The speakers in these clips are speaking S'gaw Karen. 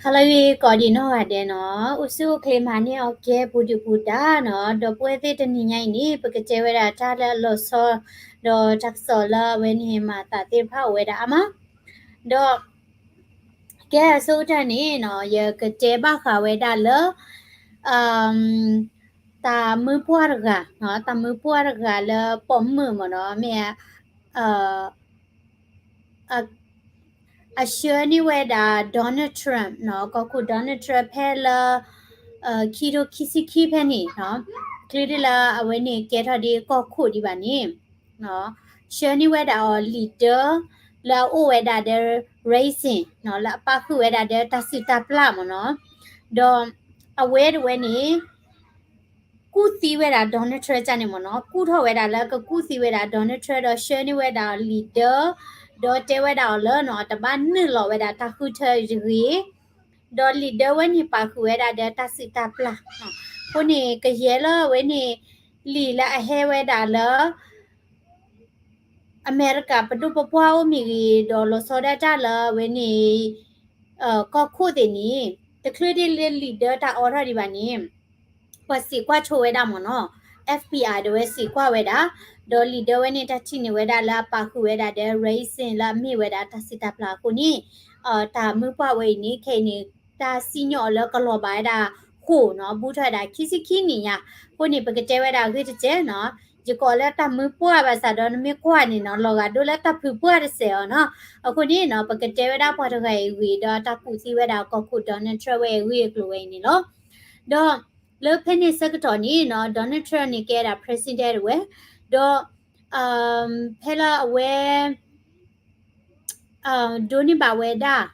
ဟါလၢအဂ့ၤကိးဒံးနီၢ်ဂၤဒဲးနီၤ, အိၣ်ဆူၣ်အိၣ်ချ့မၤန့ၢ်အီၤကဲပူၤဒုၣ်ပူၤဒါနီၤ, ဒီပုၢ်ဝဲၢ်သ့ၣ်တနံၤညါအံၤန့ၣ် ပကတဲဝဲဒၣ်တၢ်လၢအလီၤဆီ ဒီးတၢ်ကစီၣ်လၢအဝဲန့ၣ်မၤအသးသ့ၣ်တဖၣ်အိၣ်ဝဲဒၣ်အါမး, ဒီး ကဲအဆိကတၢၢ်န့ၣ်နီၤ, ယကတဲဘၣ်ဃးဝဲဒၣ်လၢ တၢ်မုၢ်ပှၢ်တဂၤ, တၢ်မုၢ်ပှၢ်တဂၤလၢပိာ်မုၣ်မ့ၢ်နီၤ, မ့ၢ် အဆှၢန့ၢ်ဝဲဒၣ် Donald Trump နီၤ, ကီၢ်ခိၣ် Donald Trump ဖဲလၢ ခံထိခံဆံခံဖဲန့ၣ်နီၤ, ချ့ဒ်လၢအဝဲန့ၣ်ကဲထီၣ်ဒ်ကီၢ်ခိၣ်ဒံးဘၣ်န့ၣ် ဆှၢန့ၢ်ဝဲဒၣ်အီၤ leader လၢအအိၣ်ဝဲဒၣ်ဒီး raising နီၤ, လၢအပာ်ဃုာ်ဝဲဒၣ်ဒီးတၢ်စုၣ်တၢ်ပျၢ်မ့ၢ်နီၤ, ဒီးအဝဲတဝဲန့ၣ် ကူၣ်သံဝဲဒၣ် Donald Trump န့ၣ်မ့ၢ်နီၤ, ကူၣ်ထီၣ်ဝဲဒၣ်လၢကကူၣ်သံဝဲဒၣ် Donald Trump ဒီးဆှၢန့ၢ်ဝဲဒၣ်အီၤ leader ဒီးတဲဝဲဒၣ်အီၤလၢနီၤ, တဘၣ်နုာ်လီၤဝဲဒၣ်တၢ်ဃုထၢတဂ့ၤ, ဒီး leader ဝဲန့ၣ်ပာ်ဃုာ်ဝဲဒၣ်ဒီးတၢ်စုၣ်တၢ်ပျၢ်, အဃိန့ၣ် ကယဲၢ်လၢအဝဲန့ၣ် လံာ်လၢအဟဲဝဲဒၣ်လၢ အမဲရကၤပဒိၣ်ပပှၢ်အိၣ်မ့ၢ်ဂ့ၤ ဒီးလီၤဆီဒၣ်တၢ်လၢအဝဲန့ၣ် ကီၢ်ခိၣ်သ့ၣ်န့ၣ် တချုးဒ်လၢ leader တၢ်အိးထီၣ်ဒံးဘၣ်န့ၣ် ပှၤစံးကွၢ်ဆိဝဲဒၣ်မ့ၢ်နီၤ, FBI တဝဲစံးကွၢ်ဝဲဒၣ်, ဒီး leader ဝဲန့ၣ်တၢ်ထံၣ်န့ၢ်ဝဲဒၣ်လၢအပာ်ဃုာ်ဝဲဒၣ်ဒီး raising လၢအမ့ၢ်ဝဲဒၣ်တၢ်စုၣ်တၢ်ပျၢ်အဃိန့ၣ် တၢ်မုၢ်ပှၢ်ဝဲအံၤန့ၣ် ခဲအံၤန့ၣ် တၢ်စံၣ်ညီၣ်အီၤလၢကလီၤဘၣ်ဝဲဒၣ်ဃိာ်နီၤ, ဘူးထီၣ်ဝဲဒၣ်ခံဆံခံနံၣ်ညါ, အဃိန့ၣ် ပကတဲဝဲဒၣ်အဂ့ၢ်တစဲးနီၤ, ယကိးလၢတၢ်မုၢ်ပှၢ်ဘၣ်ဆၣ်ဒီးနမ့ၢ်ကွၢ်န့ၣ်နီၤ လီၤဂာ်ဒိလၢတၢ်ဖုပှၢ်တစဲးအီၤနီၤ, အဃိန့ၣ်နီၤ ပကတဲဝဲဒၣ်ပှၤတဂၤအံၤဝံၤဒီးတၢ်ကူၣ်သံဝဲဒၣ်ကီၢ်ခိၣ် Donald Trump ဝဲအဂ့ၢ်အကျိၤဝဲအံၤန့ၣ်လီၤ. ဒီးလၢဖဲန့ၣ်ဆၢကတီၢ်န့ၣ်နီၤ Donald Trump န့ၣ်ကဲဒၣ် president တဝဲ, ဒီး ဖဲလၢအဝဲ ဒိးန့ၢ်ဘၣ်ဝဲဒၣ်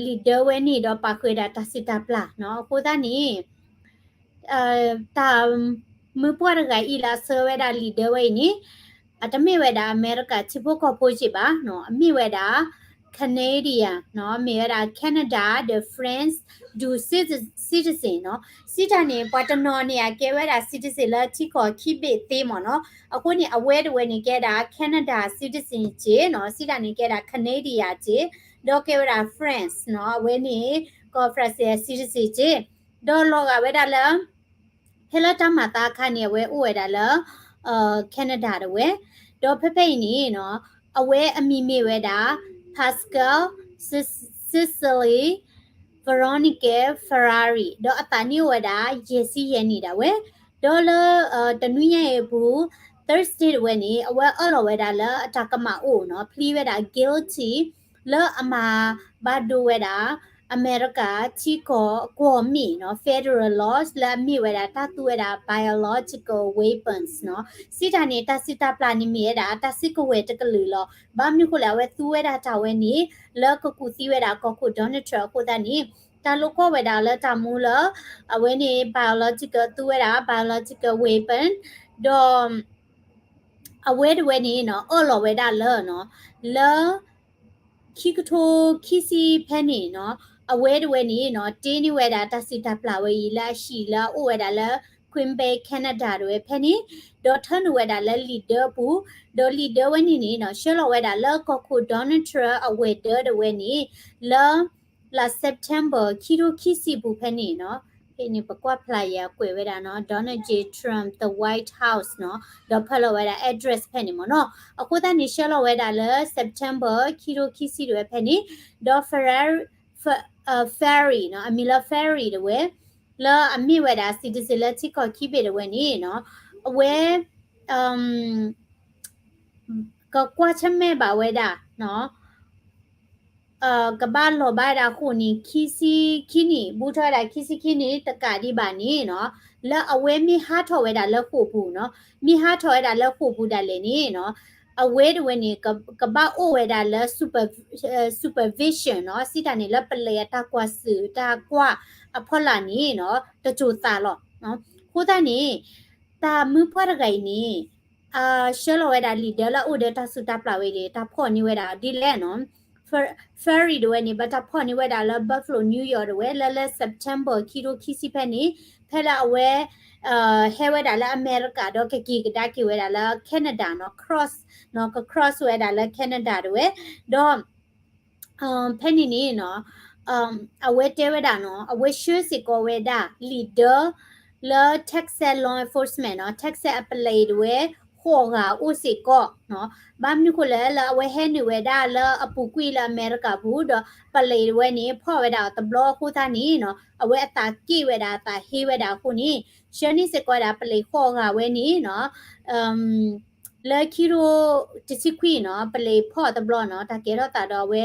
leader ဝဲန့ၣ်ဒီးပာ်ဃုာ်ဝဲဒၣ်တၢ်စုၣ်တၢ်ပျၢ်နီၤ, အဃိသတးန့ၣ် တၢ်မုၢ်ပှၢ်တဂၤအံၤလၢအဆှၢဝဲဒၣ် leader ဝဲအံၤန့ၣ် အတမ့ၢ်ဝဲဒၣ်အမဲရကၤထံဖိကီၢ်ဖိစ့ၢ်ဘၣ်နီၤ, အမ့ၢ်ဝဲဒၣ် Canadian နီၤ, မ့ၢ်ဝဲဒၣ် Canada ဒီး France dual citizen နီၤ, စံးတၢ်န့ၣ် ပှၤတနီၤန့ၣ်အကဲဝဲဒၣ် citizen လၢထံကီၢ်ခံဘ့ၣ်သ့မ့ၢ်နီၤ, အဃိန့ၣ် အဝဲတဝဲန့ၣ်ကဲဒၣ် Canada citizen က့နီၤ, စံးတၢ်န့ၣ်ကဲဒၣ် Canadian က့, ဒီးကဲဝဲဒၣ် France နီၤ, အဝဲန့ၣ် ကီၢ် France citizen က့, ဒီးလီၤဂာ်ဝဲဒၣ်လၢ ဖဲလၢတၢ်မၤသးအခါန့ၣ် အဝဲအိၣ်ဝဲဒၣ်လၢ Canada တဝဲ, ဒီးဖဲဖဲအံၤန့ၣ်နီၤ အဝဲအမံၤမ့ၢ်ဝဲဒၣ် Pascal Cecily Veronica Ferrari ဒီးအသးနံၣ်အိၣ်ဝဲဒၣ် ယဲၢ်ဆံယဲၢ်နံၣ်ဒၣ်ဝဲ, ဒီးလၢ တနွံညါအံၤအပူၤ Thursday တဝဲန့ၣ် အဝဲအၢၣ်လီၤဝဲဒၣ်လၢအတၢ်ကမၣ်အိၣ်နီၤ, plead ဝဲဒၣ် guilty လၢအမၤဘၣ်ဒိဝဲဒၣ် အမဲရကၤထံကီၢ်ကွီၢ်မ့ၢ်နီၤ federal laws လၢအမ့ၢ်ဝဲဒၣ်တၢ်သူဝဲဒၣ် biological weapons နီၤ, စံးတၢ်န့ၣ် တၢ်စုၣ်တၢ်ပျၢ်န့ၣ်မ့ၢ်ဝဲဒၣ် တၢ်စုကဝဲၤတကလုာ်လီၤ. ဘၣ်မနုၤဃိလဲၣ် အဝဲသူဝဲဒၣ်တၢ်ဝဲန့ၣ် လၢကကူၣ်သံဝဲဒၣ်ကီၢ်ခိၣ် Donald Trump အဃိသတးန့ၣ် တၢ်လိၣ်ကွၢ်ဝဲဒၣ်လၢတၢ်မူလၢ အဝဲန့ၣ် biological သူဝဲဒၣ် biological weapon ဒီး အဝဲတဝဲန့ၣ်နီၤ အၢၣ်လီၤဝဲဒၣ်လၢနီၤ လၢ ခံကထိခံဆံဖဲန့ၣ်နီၤ အဝဲတဝဲန့ၣ်နီၤ တ့န့ၢ်ဝဲဒၣ်တၢ်စုၣ်တၢ်ပျၢ်ဝဲအံၤ လၢအဟံၣ်လၢအအိၣ်ဝဲဒၣ်လၢ Quebec Canada တဝဲဖဲန့ၣ် ဒီးထၢနုာ်ဝဲဒၣ်လၢ leader အပူၤ, ဒီး leader ဝဲန့ၣ်န့ၣ်နီၤ ဆှၢလီၤဝဲဒၣ်လၢကီၢ်ခိၣ် Donald Trump အဝဲၤဒၢတဝဲန့ၣ် လၢ လါ September ခံထိခံဆံပူၤဖဲန့ၣ်နီၤ, ဖဲန့ၣ် ပကွၢ်ဖျါယၤကွဲးဝဲဒၣ်နီၤ Donald J Trump the White House နီၤ, ဒီးဖၢလီၤဝဲဒၣ် address ဖဲန့ၣ်မ့ၢ်နီၤ. အဃိသတးန့ၣ် ဆှၢလီၤဝဲဒၣ်လၢ September ခံထိခံဆံတဝဲဖဲန့ၣ်, ဒီး Ferrari, Fer- အ Ferrari နီၤ, အမံၤလၢ Ferrari တဝဲ, လၢအမ့ၢ်ဝဲဒၣ် citizen လၢထံကီၢ်ခံဘ့ၣ်တဝဲန့ၣ်နီၤ, အဝဲ ကကွၢ်ဆၢၣ်မဲာ်ဘၣ်ဝဲဒၣ်နီၤ, ကဘၣ်လီၤဘၣ်ဝဲဒၣ်ဃိာ်န့ၣ် ခံဆံခံနံၣ်, ဘူးထီၣ်ဝဲဒၣ်ခံဆံခံနံၣ်တကးဒံးဘၣ်န့ၣ်နီၤ, လၢအဝဲမ့ၢ်ဟးထီၣ်ဝဲဒၣ်လၢဃိာ်ပူၤနီၤ, မ့ၢ်ဟးထီၣ်ဝဲဒၣ်လၢဃိာ်ပူၤဒၣ်လဲာ်န့ၣ်နီၤ, အဝဲတဝဲန့ၣ် ကဘၣ်အိၣ်ဝဲဒၣ်လၢ super- supervision နီၤ, စံးတၢ်န့ၣ် လၢပလံးအတၢ်ကွၢ်စူၣ်တၢ်ကွၢ်အဖီလာ်န့ၣ်နီၤ တစိၤသးလီၤ. အဃိသတးန့ၣ် တၢ်မုၢ်ပှၢ်တဂၤအံၤန့ၣ် ဆှၢလီၤဝဲဒၣ် leader လၢအအိၣ်ဒီးတၢ်စုၣ်တၢ်ပျၢ်ဝဲဒီး တၢ်ဖီၣ်န့ၢ်ဝဲဒၣ်ဒ်လဲၣ်နီၤ, Ferrari တဝဲန့ၣ် ဘၣ်တၢ်ဖီၣ်န့ၢ်ဝဲဒၣ်လၢ Buffalo New York တဝဲ လၢလၢ September ခံထိခံဆံဖဲန့ၣ်, ဖဲလၢအဝဲ ဟဲဝဲဒၣ်လၢအမဲရကၤဒီးကက့ၤကဒါက့ၤဝဲဒၣ်လၢ Canada နီၤ, cross နီၤ, က cross ဝဲဒၣ်လၢ Canada တဝဲ, ဒီး ဖဲန့ၣ်န့ၣ်နီၤ အဝဲတဲဝဲဒၣ်နီၤ အဝဲဆှၢစ့ၢ်ကီးဝဲဒၣ် leader လၢ Texas law enforcement နီၤ Texas အပလံးဒၣ်ဝဲ ဃိးဂၤအိၣ်စ့ၢ်ကီးနီၤ. ဘၣ်မနုၤဃိလဲၣ် လၢအဝဲဟဲနုာ်ဝဲဒၣ်လၢအပူၤကွံာ်လၢအမဲရကၤပူၤ ဒီးပလံးဒၣ်ဝဲန့ၣ် ဖီၣ်ဝဲဒၣ်အီၤတဘျီအဃိသတးန့ၣ်နီၤ အဝဲအသးက့ၣ်ဝဲဒၣ် အသးဟ့ဝဲဒၣ်အဃိန့ၣ် ဆှၢန့ၢ်စ့ၢ်ကီးဝဲဒၣ်ပလံးဃိးဂၤဝဲန့ၣ်နီၤ လၢခံကထိတဆံခွံနီၤ ပလံးဖီၣ်တဘျီနီၤ တၢ်ကဲထီၣ်သးဒီးအဝဲ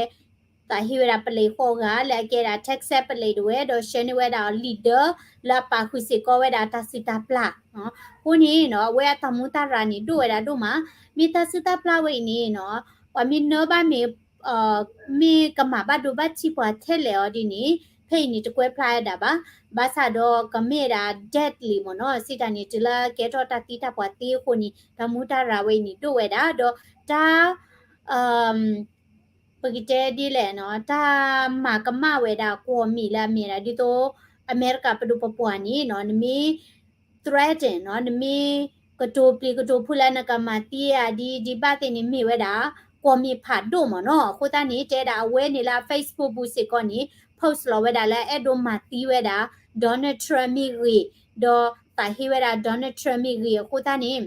သးဟ့ဝဲဒၣ်ပလံးဃိးဂၤ လၢအကဲဒၣ် Texas ပလံးဒၣ်ဝဲ ဒီးဆှၢန့ၢ်ဝဲဒၣ်အီၤ leader လၢအပာ်ဃုာ်စ့ၢ်ကီးဝဲဒၣ်တၢ်စုၣ်တၢ်ပျၢ်နီၤ. အဃိန့ၣ်နီၤ အဝဲအတၢ်မူတၢ်ရၤန့ၣ် ဒိၣ်ဝဲဒၣ်ဒိၣ်မး, မ့ၢ်တၢ်စုၣ်တၢ်ပျၢ်ဝဲအံၤန့ၣ်နီၤ ပှၤမ့ၢ်နၢဘၣ်မ့ၢ် မ့ၢ်ကမၤဘၣ်ဒိဘၣ်ထံးပှၤထဲလဲၣ်အီၤဒ်န့ၣ် ဖဲအံၤန့ၣ် တကွဲးဖျါဝဲဒၣ်ဘၣ်. ဘၣ်ဆၣ်ဒီးကမ့ၢ်ဒၣ် deadly မ့ၢ်နီၤ စံးတၢ်န့ၣ် တုၤလၢကဲထီၣ်တၢ်သံတၢ်ပှၢ်သ့အဃိန့ၣ် တၢ်မူတၢ်ရၤဝဲအံၤန့ၣ် ဒိၣ်ဝဲဒၣ် ဒီးတၢ် ပကတဲဒ်လဲၣ်နီၤ တၢ်မၤကမၣ်ဝဲဒၣ်ကွီၢ်မံၤလၢအမ့ၢ်ဒၣ်ဒ်သိး အမဲရကၤပဒိၣ်ပပှၢ်န့ၣ်နီၤ နမ့ၢ် threaten နီၤ နမ့ၢ်ကတိၤပျံၤကတိၤဖုလၢနကမၤသံအဒံးဒံးဘၣ်သ့ၣ်န့ၣ် မ့ၢ်ဝဲဒၣ် ကွီၢ်မံၤဖးဒိၣ်မ့ၢ်နီၤ. အဃိသတးန့ၣ် တဲဒၣ်အဝဲန့ၣ်လၢအ Facebook ပူၤစ့ၢ်ကီးန့ၣ် post လီၤဝဲဒၣ်လၢအဲၣ်ဒိးမၤသံဝဲဒၣ် Donald Trump မ့ၢ်ဂ့ၤ, ဒီးသးဟ့ဝဲဒၣ် Donald Trump မ့ၢ်ဂ့ၤအဃိသတးန့ၣ်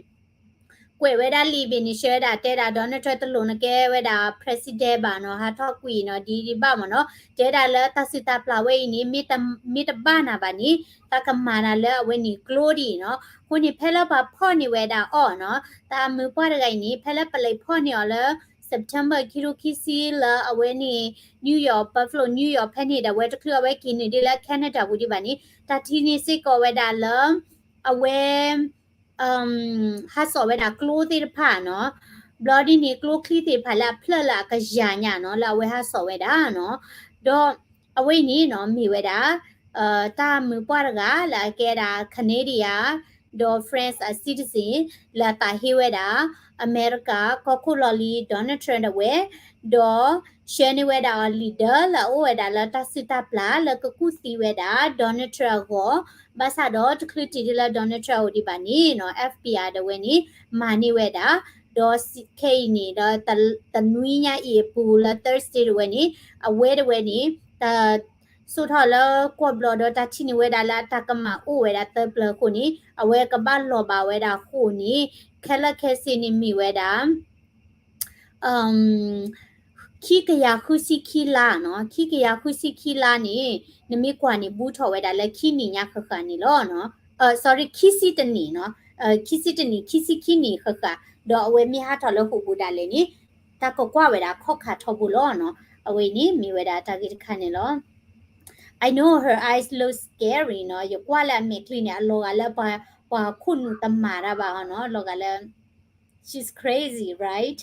ကွဲးဝဲဒၣ်လံာ်ဘ့ၣ်န့ၣ် ဆှၢဝဲဒၣ်တဲဒၣ် Donald Trump တလိၣ်နကဲဝဲဒၣ် president ဘၣ်နီၤ ဟးထီၣ်ကွံာ်နီၤ ဒ်ဒံးဘၣ်မ့ၢ်နီၤ. တဲဒၣ်လၢတၢ်စုၣ်တၢ်ပျၢ်ဝဲအံၤန့ၣ် မ့ၢ်တဘၣ်နၤဘၣ်န့ၣ် တၢ်ကမၤနၤလၢအဝဲန့ၣ်ကျိဒ်အံၤနီၤ. အဃိန့ၣ် ဖဲလၢပှၤဖီၣ်န့ၢ်ဝဲဒၣ်အီၤနီၤ တၢ်မုၢ်ပှၢ်တဂၤအံၤန့ၣ် ဖဲလၢပလံးဖီၣ်န့ၢ်အီၤလၢ September ခံထိခံဆံလၢအဝဲန့ၣ် New York Buffalo New York ဖဲန့ၣ်ဒီး အဝဲတချုးအဝဲက့ၤနုာ်ဒ်လၢ Canada ပူၤဒံးဘၣ်န့ၣ် တၢ်ထံၣ်န့ၢ်စ့ၢ်ကီးဝဲဒၣ်လၢ အဝဲ ဟးစိာ်ဝဲဒၣ်ကျိသ့ၣ်တဖၣ်နီၤ. ဘျီဒ်န့ၣ် ကျိချံသ့ၣ်တဖၣ်လၢအဖျၢၣ်လၢအကယၤညါနီၤ လၢအဝဲဟးစိာ်ဝဲဒၣ်နီၤ. ဒီးအဝဲအံၤန့ၣ်နီၤ မ့ၢ်ဝဲဒၣ် တၢ်မုၢ်ပှၢ်တဂၤလၢအကဲဒၣ် Canadian ဒီး French အ citizen လၢအသးဟ့ဝဲဒၣ် အမဲရကၤ ကီၢ်ခိၣ်လီၢ်လံၤ Donald Trump ဒၣ်ဝဲ ဒီး ဆှၢန့ၢ်ဝဲဒၣ်အီၤ leader လၢအအိၣ်ဝဲဒၣ်လၢတၢ်စုၣ်တၢ်ပျၢ်လၢကကူၣ်သံဝဲဒၣ် Donald Trump အဂီၢ်, ဘၣ်ဆၣ်ဒီးတချုးတံၢ်ဒ်လၢ Donald Trump အိၣ်ဒံးဘၣ်န့ၣ်နီၤ FBI ဒၣ်ဝဲန့ၣ် မၤန့ၢ်ဝဲဒၣ်, ဒီးခဲအံၤန့ၣ်ဒီး တနွံညါအံၤအပူၤလၢ Thursday ဒၣ်ဝဲန့ၣ် အဝဲဒၣ်ဝဲန့ၣ် တၢ် ဆိးထီၣ်လၢကွီၢ်ဘျီဒီးတၢ်ထံၣ်န့ၢ်ဝဲဒၣ်လၢအတၢ်ကမၣ်အိၣ်ဝဲဒၣ်သၢပျၢၤအဃိန့ၣ် အဝဲကဘၣ်လီၤဘၣ်ဝဲဒၣ်အဃိန့ၣ် ခဲလၢာ်ခဲဆ့န့ၣ်မ့ၢ်ဝဲဒၣ် ခံကယၤဃုဆံခံလါနီၤ, ခံကယၤဃုဆံခံလါန့ၣ် နမ့ၢ်ကွၢ်န့ၣ် ဘူးထီၣ်ဝဲဒၣ်လၢခံနံၣ်ညါဃၣ်ဃၣ်န့ၣ်လီၤ. Sorry ခံဆံတနံၣ်နီၤ, ခံဆံတနံၣ် ခံဆံခံနံၣ်ဃၣ်ဃၣ် ဒီးအဝဲမ့ၢ်ဟးထီၣ်လၢဃိာ်ပူၤဒၣ်လဲာ်န့ၣ် တၢ်ကကွၢ်ဝဲဒၣ်ခီၣ်ခါထီဘိလီၤနီၤ. အဝဲန့ၣ်မ့ၢ်ဝဲဒၣ်တၢ်ဂ့ၢ်တခါန့ၣ်လီၤ. I know her eyes look scary နီၤ, ယကွၢ်လၢအမဲာ်ချံန့ၣ် အလီၤဂာ်လၢပှၤခိၣ်နူာ်တမၤတၢ်ဘၣ်နီၤ, လီၤဂာ်လၢ she's crazy, right?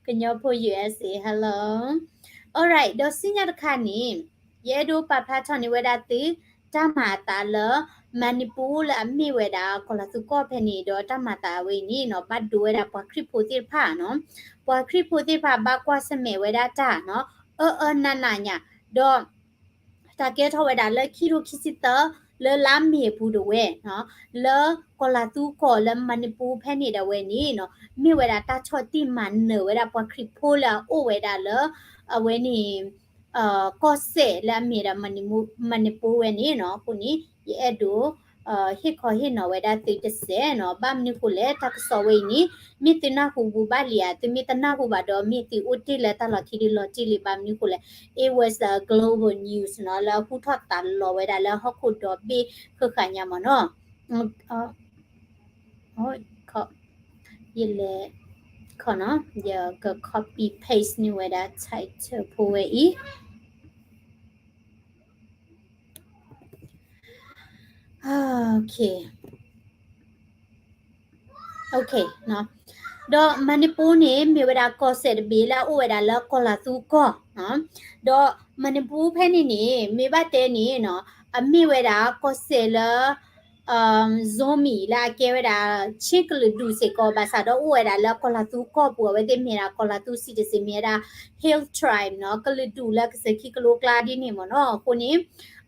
ကညီဖိ USA, hello. Alright, ဒီးဆူညါတခါန့ၣ် ယအဲၣ်ဒိးပာ်ဖျါထီၣ်န့ၢ်ဝဲဒၣ်သု တၢ်မၤအသးလၢ Manipur လၢအမ့ၢ်ဝဲဒၣ်ကီၢ်လၤသူကီၢ်ဖဲန့ၣ် ဒီးတၢ်မၤအသးဝဲအံၤန့ၣ်နီၤ ဘၣ်ဒိဝဲဒၣ်ပှၤခရံာ်ဖိသ့ၣ်တဖၣ်နီၤ, ပှၤခရံာ်ဖိသ့ၣ်တဖၣ်ဘၣ်ကွၢ်ဆၢၣ်မဲာ်ဝဲဒၣ်တၢ်နီၤ, အၢအၢနးနးညါ, ဒီး တၢ်ကဲထီၣ်ဝဲဒၣ်လၢခံကထိခံဆံသၢ လၢလါမ့ၤအပူၤဒၣ်ဝဲနီၤ, လၢကီၢ်လၤသူကီၢ်လၢ Manipur ဖဲန့ၣ်ဒၣ်ဝဲန့ၣ်နီၤ မ့ၢ်ဝဲဒၣ်တၢ်ဆီၣ်တံၢ်မၤနၢၤဝဲဒၣ်ပှၤခရံာ်ဖိလၢအအိၣ်ဝဲဒၣ်လၢ အဝဲန့ၣ် ကီၢ်စဲၣ်လၢအမ့ၢ်ဒၣ် Manipur ဝဲန့ၣ်နီၤ. အဃိန့ၣ် ယအဲၣ်ဒိး ဟ့ၣ်ခီဟ့ၣ်နီၤဝဲဒၣ်သုတစဲးနီၤ. ဘၣ်မနုၤဃိလဲၣ် တၢ်ကစီၣ်ဝဲအံၤန့ၣ် မ့ၢ်သုနၢ်ဟူဘူးဘၣ်လံဧါ, သုမ့ၢ်တနၢ်ဟူဘၣ်ဒီး မ့ၢ်သုအိၣ်တ့ၢ်လၢတၢ်လီၢ်ခံဒုးလီၤတံၢ်လံ. ဘၣ်မနုၤဃိလဲၣ် it was a global news နီၤ, လၢအဟူထီၣ်သးလီၤဝဲဒၣ်လၢဟီၣ်ခိၣ်ဒီဘ့ၣ်ဃၣ်ဃၣ်ညါမ့ၢ်နီၤ. ယလဲၤ ခီနီၤ, ယက copy paste န့ၢ်ဝဲဒၣ် title ဖိဝဲအံၤ. Okay, okay နီၤ. ဒီး Manipur န့ၣ် မ့ၢ်ဝဲဒၣ်ကီၢ်စဲၣ်တဘ့ၣ်လၢအအိၣ်ဝဲဒၣ်လၢကီၢ်လၤသူကီၢ်နီၤ. ဒီး Manipur ဖဲန့ၣ်န့ၣ် မ့ၢ်ဘၣ်တဲန့ၣ်နီၤ အမ့ၢ်ဝဲဒၣ်ကီၢ်စဲၣ်လၢ Zomi လၢအကဲဝဲဒၣ် ချင်းကလုာ်ဒူၣ်စ့ၢ်ကီး ဘၣ်ဆၣ်ဒီးအိၣ်ဝဲဒၣ်လၢကီၢ်လၤသူကီၢ်ပူၤ အဝဲသ့ၣ်မ့ၢ်ဒၣ်ကီၢ်လၤသူ citizen မ့ၢ်ဝဲဒၣ် hill tribe နီၤ, ကလုာ်ဒူၣ်လၢကစၢၢ်ခံကလိကျါဒ်န့ၣ်မ့ၢ်နီၤ. အဃိန့ၣ်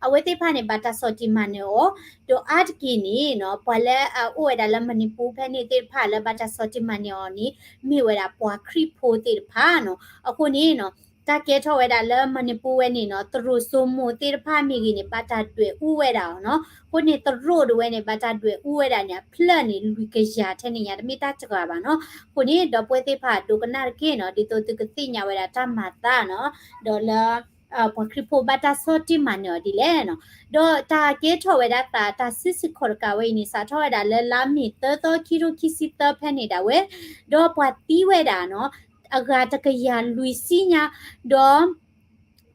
အဝဲသ့ၣ်တဖၣ်န့ၣ် ဘၣ်တၢ်ဆီၣ်တံၢ်မၤနၢၤအီၤ, ဒီးအါတက့ၢ်န့ၣ်နီၤ ပှၤလၢအအိၣ်ဝဲဒၣ်လၢ Manipur ဖဲန့ၣ်သ့ၣ်တဖၣ်လၢဘၣ်တၢ်ဆီၣ်တံၢ်မၤနၢၤအီၤန့ၣ် မ့ၢ်ဝဲဒၣ်ပှၤခရံာ်ဖိသ့ၣ်တဖၣ်နီၤ. အဃိန့ၣ်နီၤ တၢ်ကဲထီၣ်ဝဲဒၣ်လၢမၤနံပူဝဲန့ၣ်နီၤ သရိာ်စိမိၤသ့ၣ်တဖၣ်မ့ၢ်ဂ့ၤန့ၣ် ဘၣ်တၢ်ဒွဲၣ်အူဝဲဒၣ်အီၤနီၤ. အဃိန့ၣ် သရိာ်ဒၣ်ဝဲန့ၣ် ဘၣ်တၢ်ဒွဲၣ်အူဝဲဒၣ်န့ၣ် အဖျၢၣ်န့ၣ်လွံၢ်ကယၤထဲန့ၣ်ညါ တမ့ၢ်တၢ်စှၤဘၣ်နီၤ. အဃိန့ၣ် ဒီပုၢ်ဝဲၢ်သ့ၣ်တဖၣ်ဒိကနၣ်တက့ၢ်နီၤ ဒ်သိးသုကသ့ၣ်ညါဝဲဒၣ်တၢ်မၤသးနီၤ ဒီးလၢ ပှၤခရံာ်ဖိဘၣ်တၢ်ဆီၣ်တံၢ်မၤနၢၤအီၤဒ်လဲၣ်နီၤ. ဒီးတၢ်ကဲထီၣ်ဝဲဒၣ်သး တၢ်စုဆူၣ်ခီၣ်တကးဝဲအံၤန့ၣ် စးထီၣ်ဝဲဒၣ်လၢလါမ့ၤသၢသီ ခံထိခံဆံသၢဖဲန့ၣ်ဒၣ်ဝဲ, ဒီးပှၤသံဝဲဒၣ်နီၤ အဂၤတကယၤလွံၢ်ဆံညါ, ဒီး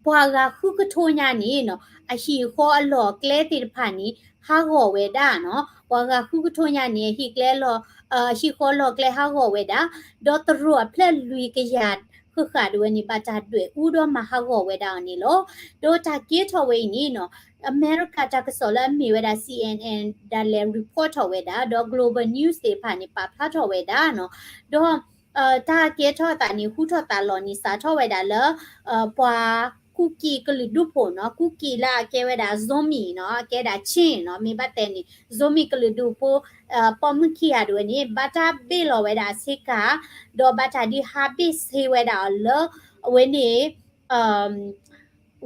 ပှၤဂၤဃုကထိညါန့ၣ်နီၤ အဟံၣ်အဃီအလီၢ်အကျဲသ့ၣ်တဖၣ်န့ၣ် ဟးဂီၤဝဲဒၣ်နီၤ. ပှၤဂၤဃုကထိညါန့ၣ် အဟံၣ်ကျဲလီၤ အဟံၣ်ဃီလီၢ်ကျဲဟးဂီၤဝဲဒၣ်, ဒီးသရိာ်အဖျၢၣ်လွံၢ်ကယၤဃၣ်ဃၣ်ဒၣ်ဝဲန့ၣ် ဘၣ်တၢ်ဒွဲၣ်အူဒီးမၤဟးဂီၤဝဲဒၣ်အီၤန့ၣ်လီၤ. ဒီးတၢ်ကဲထီၣ်ဝဲအံၤန့ၣ်နီၤ အမဲရကၤတၢ်ကစီၣ်လၢအမ့ၢ်ဝဲဒၣ် C N N ဒၣ်လဲာ် report ထီၣ်ဝဲဒၣ်, ဒီး Global News သ့ၣ်တဖၣ်န့ၣ် ပာ်ဖျါထီၣ်ဝဲဒၣ်နီၤ. ဒီး တၢ်ကဲထီၣ်သးန့ၣ် ဟူထီၣ်သးလီၤန့ၣ် စးထီၣ်ဝဲဒၣ်လၢ ပှၤကူက့ၤကလုာ်ဒူၣ်ဖိနီၤ, ကူက့ၤလၢအကဲဝဲဒၣ် Zomi နီၤ, အကဲဒၣ် Chin နီၤ, မ့ၢ်ဘၣ်တဲန့ၣ် Zomi ကလုာ်ဒူၣ်ဖိ ပိာ်မုၣ်ခံဂၤဒၣ်ဝဲန့ၣ် ဘၣ်တၢ်ဘ့ၣ်လီၤဝဲဒၣ်အဆ့ကၤ, ဒီးဘၣ်တၢ်ဒုးဟးဘ့ၣ်ဆ့ဝဲဒၣ်အီၤလၢ အဝဲန့ၣ်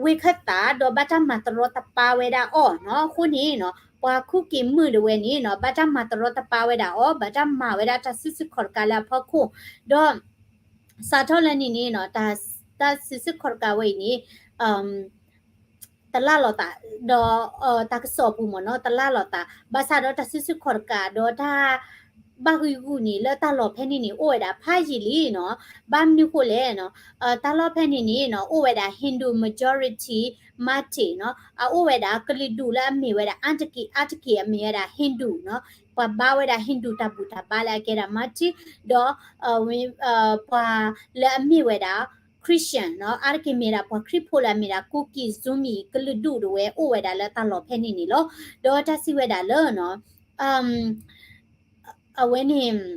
ဝ့ၢ်ခၢၣ်သး ဒီးဘၣ်တၢ်မၤတရီတပါဝဲဒၣ်အီၤနီၤ. အဃိန့ၣ်နီၤ ပှၤကူက့ၤမုၣ်ဒၣ်ဝဲန့ၣ်နီၤ ဘၣ်တၢ်မၤတရီတပါဝဲဒၣ်အီၤ, ဘၣ်တၢ်မၤဝဲဒၣ်တၢ်စုဆူၣ်ခီၣ်တကးလၢအဖီခိၣ်, ဒီး စးထီၣ်လၢန့ၣ်န့ၣ်နီၤ တၢ်စုဆူၣ်ခီၣ်တကးဝဲအံၤန့ၣ် တလၢ်လီၤသး ဒီး တၢ်ကစီၣ်ပူၤမ့ၢ်နီၤ တလၢ်လီၤသး ဘၣ်ဆၣ်ဒီးတၢ်စုဆူၣ်ခီၣ်တကး ဒီးတၢ် ဘၣ်ဂံာ်ဂူာ်န့ၣ် လၢတၢ်လီၢ်ဖဲန့ၣ်န့ၣ် အိၣ်ဝဲဒၣ်ဖးယံာ်လံနီၤ. ဘၣ်မနုၤဃိလဲၣ်နီၤ တၢ်လီၢ်ဖဲန့ၣ်န့ၣ်နီၤ အိၣ်ဝဲဒၣ် Hindu majority မၤတံၢ်နီၤ, အအိၣ်ဝဲဒၣ်ကလုာ်ဒူၣ်လၢအမ့ၢ်ဝဲဒၣ် အါတက့ၢ် အါတက့ၢ်အမ့ၢ်ဝဲဒၣ် Hindu နီၤ, ပှၤဘါဝဲဒၣ် Hindu တၢ်ဘူၣ်တၢ်ဘါလၢအကဲဒၣ်မၤတံၢ်, ဒီး ပှၤလၢအမ့ၢ်ဝဲဒၣ် Christian နီၤ, အါတက့ၢ်မ့ၢ်ဒၣ်ပှၤခရံာ်ဖိလၢအမ့ၢ်ဒၣ် ကူက့ၤ Zomi ကလုာ်ဒူၣ်ဒၣ်ဝဲအိၣ်ဝဲဒၣ်လၢတၢ်လီၢ်ဖဲန့ၣ်န့ၣ်လီၤ. ဒီးတၢ်စံးဝဲဒၣ်လၢနီၤ အဝဲန့ၣ်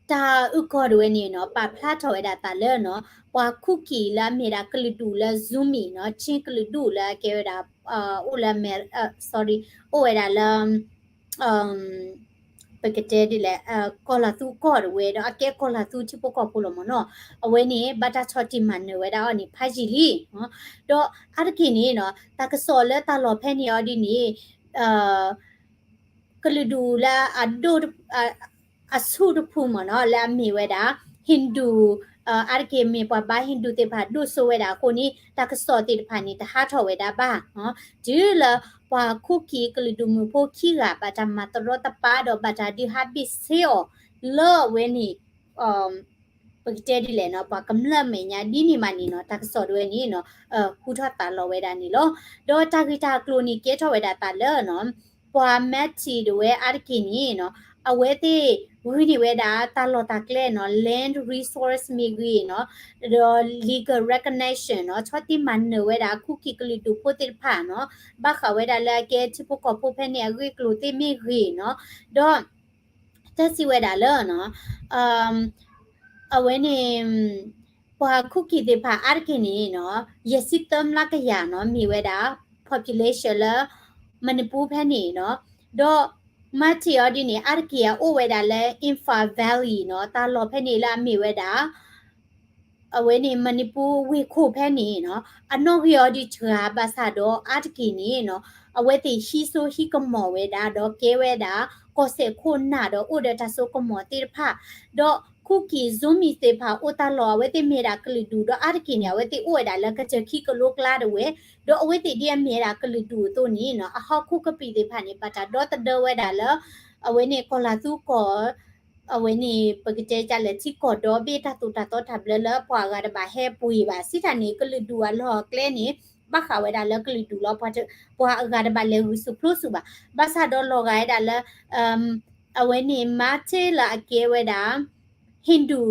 တၢ်အုၣ်ကီၤဒၣ်ဝဲန့ၣ်နီၤ ပာ်ဖျါထီၣ်ဝဲဒၣ်သးလၢနီၤ ပှၤကူက့ၤလၢအမ့ၢ်ဒၣ်ကလုာ်ဒူၣ်လၢ Zomi နီၤ, Chin ကလုာ်ဒူၣ်လၢအကဲဝဲဒၣ် အိၣ်လၢ sorry အိၣ်ဝဲဒၣ်လၢ ပကတဲဒ်လဲၣ် ကီၢ်လၤသူကီၢ်ဒၣ်ဝဲ ဒီးအကဲကီၢ်လၤသူထံဖိကီၢ်ဖိလီၤမ့ၢ်နီၤ, အဝဲန့ၣ် ဘၣ်တၢ်ဆီၣ်တံၢ်မၤနၢၤဝဲဒၣ်အီၤန့ၣ် ဖးယံာ်လံ. ဒီးအါတက့ၢ်န့ၣ်နီၤ တၢ်ကစီၣ်လၢတၢ်လီၢ်ဖဲန့ၣ်အီၤဒ်န့ၣ် ကလုာ်ဒူၣ်လၢအဒိၣ် အဆူၣ်တဖုမ့ၢ်နီၤ လၢအမ့ၢ်ဝဲဒၣ် Hindu အါတက့ၢ်မ့ၢ်ပှၤဘါ Hindu သ့ၣ်တဖၣ်ဒိၣ်စိဝဲဒၣ်အဃိန့ၣ် တၢ်ကစီၣ်သ့ၣ်တဖၣ်န့ၣ် တဟးထီၣ်ဝဲဒၣ်ဘၣ်. တုၤလၢပှၤကူက့ၤကလုာ်ဒူၣ်မုၣ်ဖိခံဂၤ ဘၣ်တၢ်မၤတရီတပါဒီး ဘၣ်တၢ်ဒုးဟးဘ့ၣ်ဆ့အီၤ လၢအဝဲန့ၣ် ပကတဲဒ်လဲၣ်နီၤ ပှၤကမျၢၢ်မဲာ်ညါဒ်န့ၣ်မးန့ၣ်နီၤ တၢ်ကစီၣ်ဒၣ်ဝဲန့ၣ်နီၤ ဟူထီၣ်သးလီၤဝဲဒၣ်န့ၣ်လီၤ. ဒီးတၢ်ဂ့ၢ်တၢ်ကျိၤန့ၣ် ကဲထီၣ်ဝဲဒၣ်သးလၢနီၤ ပှၤ Metis ဒၣ်ဝဲအါတက့ၢ်န့ၣ်နီၤ အဝဲသ့ၣ်ဂုာ်န့ၢ်ဝဲဒၣ်တၢ်လီၢ်တၢ်ကျဲနီၤ land resource မ့ၢ်ဂ့ၤနီၤ ဒီး legal recognition နီၤ ဆီၣ်တံၢ်မၤနၢၤဝဲဒၣ် ကူက့ၤကလုာ်ဒူၣ်ဖိသ့ၣ်တဖၣ်နီၤ ဘၣ်ဃးဝဲဒၣ်လၢအကဲထံဖိကီၢ်ဖိဖဲန့ၣ်အဂ့ၢ်အကျိၤသ့ၣ်မ့ၢ်ဂ့ၤနီၤ ဒီး တၢ်စံးဝဲဒၣ်လၢနီၤ အဝဲန့ၣ် ပှၤကူက့ၤသ့ၣ်တဖၣ်အါတက့ၢ်န့ၣ်နီၤ ယဲၢ်ဆံသၢမျးကယၤနီၤ မ့ၢ်ဝဲဒၣ် population လၢ မၤနံပူဖဲန့ၣ်နီၤ ဒီး Metis အီၤဒ်န့ၣ် အါတက့ၢ်အအိၣ်ဝဲဒၣ်လၢ Imphal Valley နီၤ တၢ်လီၢ်ဖဲန့ၣ်လၢအမ့ၢ်ဝဲဒၣ် အဝဲန့ၣ် မၤနံပူဝ့ၢ်ခိၣ်ဖဲန့ၣ်နီၤ အနီၣ်ဂံၢ်အီၤဒ်စှၤ ဘၣ်ဆၣ်ဒီးအါတက့ၢ်န့ၣ်နီၤ အဝဲသ့ၣ်ဟံးစိဟံးကမီၤဝဲဒၣ် ဒီးကဲဝဲဒၣ် ကီၢ်စဲၣ်ခိၣ်နၢ်ဒီးအိၣ်ဒီးတၢ်စိကမီၤသ့ၣ်တဖၣ် ဒီးကူက့ၤ Zomi သ့ၣ်တဖၣ်အိၣ်တၢ်လီၢ် အဝဲသ့ၣ်မ့ၢ်ဒၣ်ကလုာ်ဒူၣ် ဒီးအါတက့ၢ်န့ၣ် အဝဲသ့ၣ်အိၣ်ဝဲဒၣ်လၢကစၢၢ်ခံကလိကျါဒၣ်ဝဲ ဒီးအဝဲသ့ၣ်ဒ်အမ့ၢ်ဝဲဒၣ်ကလုာ်ဒူၣ်အသိးန့ၣ်နီၤ အဟီၣ်ခိၣ်ကပံာ်သ့ၣ်တဖၣ်န့ၣ် ဘၣ်တၢ်ဒီသဒၢဝဲဒၣ်လၢ အဝဲန့ၣ်ကီၢ်လၤသူကီၢ် အဝဲန့ၣ် ပကတဲဒ်လဲၣ် ထံကီၢ်ဒီဘ့ၣ်တၢ်သိၣ်တၢ်သီတၢ်ဘျၢလၢပှၤအဂၤတဘၣ်ဟဲပှ့ၤဘၣ် စံးတၢ်န့ၣ် ကလုာ်ဒူၣ်အလီၢ်အကျဲန့ၣ် ဘၣ်ဃးဝဲဒၣ်လၢကလုာ်ဒူၣ်လီၤ ပှၤအဂၤတဘၣ်လဲၤဂုာ်ဆူၣ်ဖျိဆူၣ်ဘၣ် ဘၣ်ဆၣ်ဒီးလီၤဂာ်ဝဲဒၣ်လၢ အဝဲန့ၣ် Metis လၢအကဲဝဲဒၣ် Hindu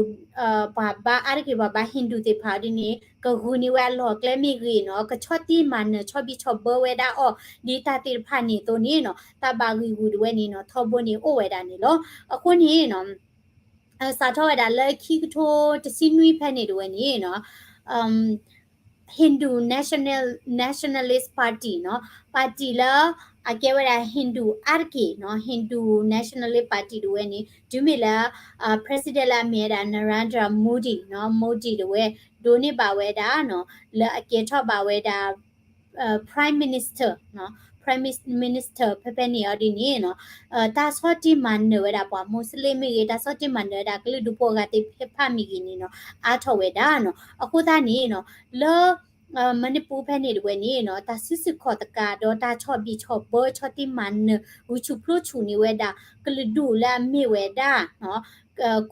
ပှၤဘါအါတက့ၢ် ပှၤဘါ Hindu သ့ၣ်တဖၣ်ဒ်န့ၣ် ကဂုာ်န့ၢ်ဝဲအလီၢ်အကျဲမ့ၢ်ဂ့ၤနီၤ ကဆီၣ်တံၢ်မၤနၢၤဆီဘံၣ်ဆီဘၢဝဲဒၣ်အီၤ ဒ်တၢ်သ့ၣ်တဖၣ်န့ၣ်အသိးန့ၣ်နီၤ တၢ်ဘၣ်ဂံာ်ဂူာ်ဒၣ်ဝဲန့ၣ်နီၤ ထီဘိန့ၣ်အိၣ်ဝဲဒၣ်န့ၣ်လီၤ. အဃိန့ၣ်နီၤ စးထီၣ်ဝဲဒၣ်လၢခံကထိတဆံနွံဖဲန့ၣ်ဒၣ်ဝဲန့ၣ်နီၤ Hindu National Nationalist Party နီၤ ပါတီ လၢ အကဲဝဲဒၣ် Hindu အါတက့ၢ်နီၤ, Hindu Nationalist Party တဝဲန့ၣ် တုၤမ့ၢ်လၢ President လၢအမ့ၢ်ဝဲဒၣ် Narendra Modi နီၤ, Modi တဝဲ ဒိးန့ၢ်ဘၣ်ဝဲဒၣ်နီၤ, လၢအကဲထီၣ်ဘၣ်ဝဲဒၣ် Prime Minister နီၤ, Prime Minister ဖဲဖဲန့ၣ်အီၤဒ်န့ၣ်နီၤ, တၢ်ဆီၣ်တံၢ်မၤနၢၤဝဲဒၣ်ပှၤ Muslim မ့ၢ်ဂ့ၤ, တၢ်ဆီၣ်တံၢ်မၤနၢၤဝဲဒၣ်ကလုာ်ဒူၣ်ဖိအဂၤသ့ၣ်တဖၣ်မ့ၢ်ဂ့ၤန့ၣ်နီၤ, အါထီၣ်ဝဲဒၣ်နီၤ. အဃိသတးန့ၣ်နီၤ, လၢ မဏိပူၤဖဲန့ၣ်တဝဲန့ၣ်နီၤ, တၢ်စုဆူၣ်ခီၣ်သကၤဒီးတၢ်ဆီၣ်ဘံၣ်ဆီၣ်ဘၢ ဆီၣ်တံၢ်မၤနၢၤ ဂုာ်ဆူၣ်ဖျိဆူၣ်န့ၢ်ဝဲဒၣ် ကလုာ်ဒူၣ်လၢအမ့ၢ်ဝဲဒၣ်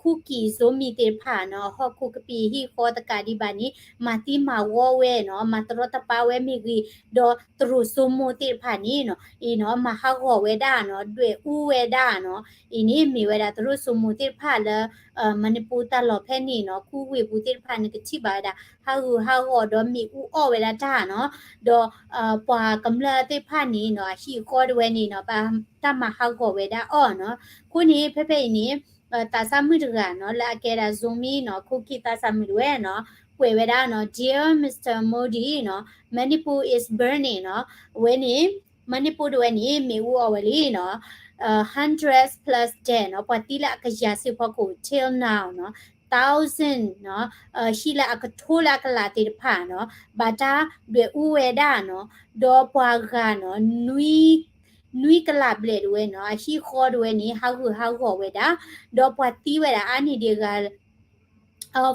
Kuki Zomi သ့ၣ်တဖၣ်နီၤ, ဟီၣ်ခိၣ်ကပံာ်ဟံၣ်ဃီသကးဒံးဘၣ်န့ၣ် မၤသံမၤဝီဝဲနီၤ, မၤတရီတပါဝဲမ့ၢ်ဂ့ၤ, ဒီးတရူးစိမိၤသ့ၣ်တဖၣ်န့ၣ်နီၤ, အံၤနီၤ, မၤဟးဂီၤဝဲဒၣ်နီၤ, ဒွဲၣ်အူဝဲဒၣ်နီၤ, အံၤန့ၣ် မ့ၢ်ဝဲဒၣ်တရူးစိမိၤသ့ၣ်တဖၣ်လၢ မဏိပူၤတၢ်လီၢ်ဖဲန့ၣ်နီၤ, ခူဝ့ၢ်ပူၤသ့ၣ်တဖၣ်န့ၣ် ကထံၣ်ဘၣ်ဝဲဒၣ် ဟးဂူာ်ဟးဂီၤဒီးမ့ၣ်အူအီၣ်ဝဲဒၣ်တၢ်နီၤ, ဒီး ပှၤကမျၢၢ်သ့ၣ်တဖၣ်န့ၣ်နီၤ, အဟံၣ်အဃီတဝဲန့ၣ်နီၤ, တၢ်မၤဟးဂီၤဝဲဒၣ်အီၤနီၤ. အဃိန့ၣ် ဖဲဖဲအံၤန့ၣ် သးစၢ်မုၣ်တဂၤနီၤ, လၢအကဲဒၣ် Zomi နီၤ, ခိၣ်ခံသးစၢ်မုၣ်တဝဲနီၤ, ကွဲးဝဲဒၣ်နီၤ, Dear Mister Modi နီၤ, Manipur is burning နီၤ, အဝဲန့ၣ် မဏိပူၤတဝဲန့ၣ် မ့ၣ်အူအီၣ်ဝဲလံနီၤ, hundred plus dead နီၤ, ပှၤသံလၢအကယၤစ့ၢ်ဖီခိၣ် till now နီၤ, thousand နီၤ, ဟံၣ်လၢအကထိလၢအကလးသ့ၣ်တဖၣ်နီၤ, ဘၣ်တၢ်ဒွဲၣ်အူဝဲဒၣ်နီၤ, ဒီးပှၤဂၤနီၤ, နွံကလးဘျဲၣ်တဝဲနီၤ, အဟံၣ်ဃီတဝဲန့ၣ် ဟးဂူာ်ဟးဂီၤဝဲဒၣ်, ဒီးပှၤသံဝဲဒၣ်အါန့ၢ်ဒံးဂၤ